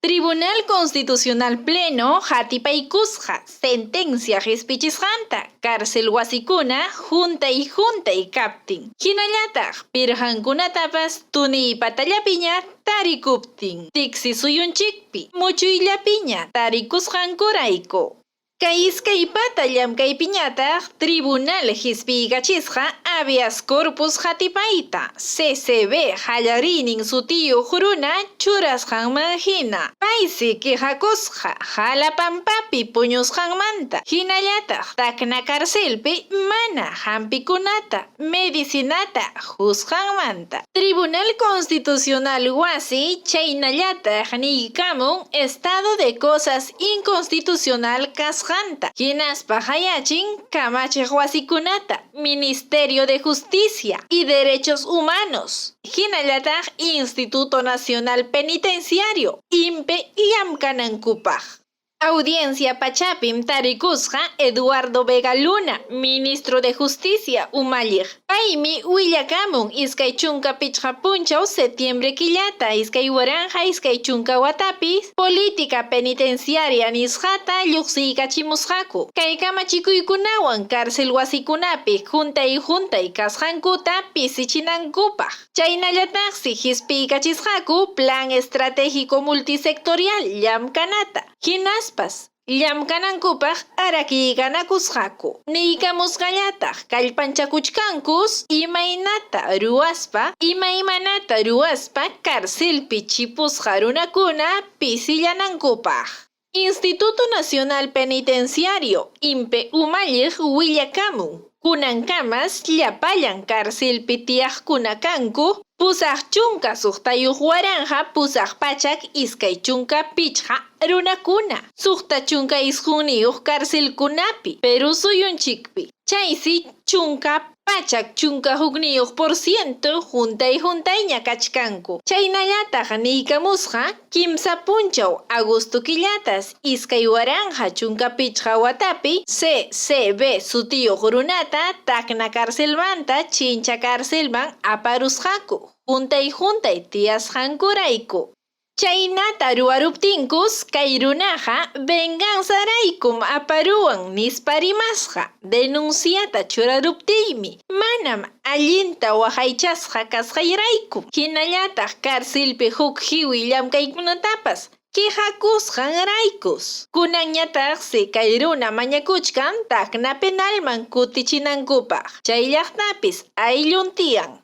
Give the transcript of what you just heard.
Tribunal Constitucional Pleno hatipaykusqa sentencia qispichisqanta cárcel wasikuna huntay huntay kaptin, hinallataq pirqankunatapas tuniypatallapiña tarikuptin, tiksi suyunchikpi muchuyllapiña tarikusqankurayku. Kay iskaypata llamkaypiñataq tribunal qispiykachisqa habeas corpus hatipayta, CCB qallariynin sutiyuq runa churasqanmanhina, paysi quejakusqa Jalapampapi puñusqanmanta, hinallataq Tacna carcelpi mana hampikunata, medicinata qusqanmanta. Tribunal Constitucional wasi chaynallataq niykamun estado de cosas inconstitucional kasqanta, hinaspa qayachin kamachiq wasikunata, Ministerio de Justicia y Derechos Humanos, hinallataq Instituto Nacional Penitenciario, INPE, llamkanankupaq. Audiencia pachapim tarikusqa Eduardo Vega Luna, ministro de Justicia umalliq. Paymi willakamun 25 punchaw setiembre killata 2020 watapi política penitenciaria nisqata lluqsiykachimusqaku. Kay kamachikuykunawan cárcel wasikunapi huntay huntay kasqankuta pisichinankupaq. Chaynallataqsi qispiykachisqaku Plan Estratégico Multisectorial llamkanata, hinaspas llamkanankupaq arakiykanakusqaku. Niykamusqallataq kallpanchakuchkankus imaynata ruwaspa, imaymanata ruwaspa carcelpi chipusqa runakuna pisillanankupaq. Instituto Nacional Penitenciario, INPE umalliq willakamun, kunankamas llapallan carcelpi tiyaqkuna kanku 86 825 runakuna, 69 carcelkunapi, Perú suyunchikpi. Chaysi 111% huntay huntayña kachkanku. Chaynallataq niykamusqa 3 punchaw agosto killatas 2015 watapi CCB sutiyuq runata Tacna carcelmanta Chincha carcelman aparusqaku huntay huntay tiyasqankurayku. Chaynata ruwaruptinkus kay runaqa venganzaraykum aparuwan nispa rimasqa. Denunciata churaruptiymi manam allinta waqaychasqa kasqayraykum. Hinallataq carcelpi huk hiwi llamkaykunatapas quejakusqanraykus. Kunanñataqsi kay runa mañakuchkan Tacna penalman kutichinankupaq. Chay llaqtapis ayllun tiyan.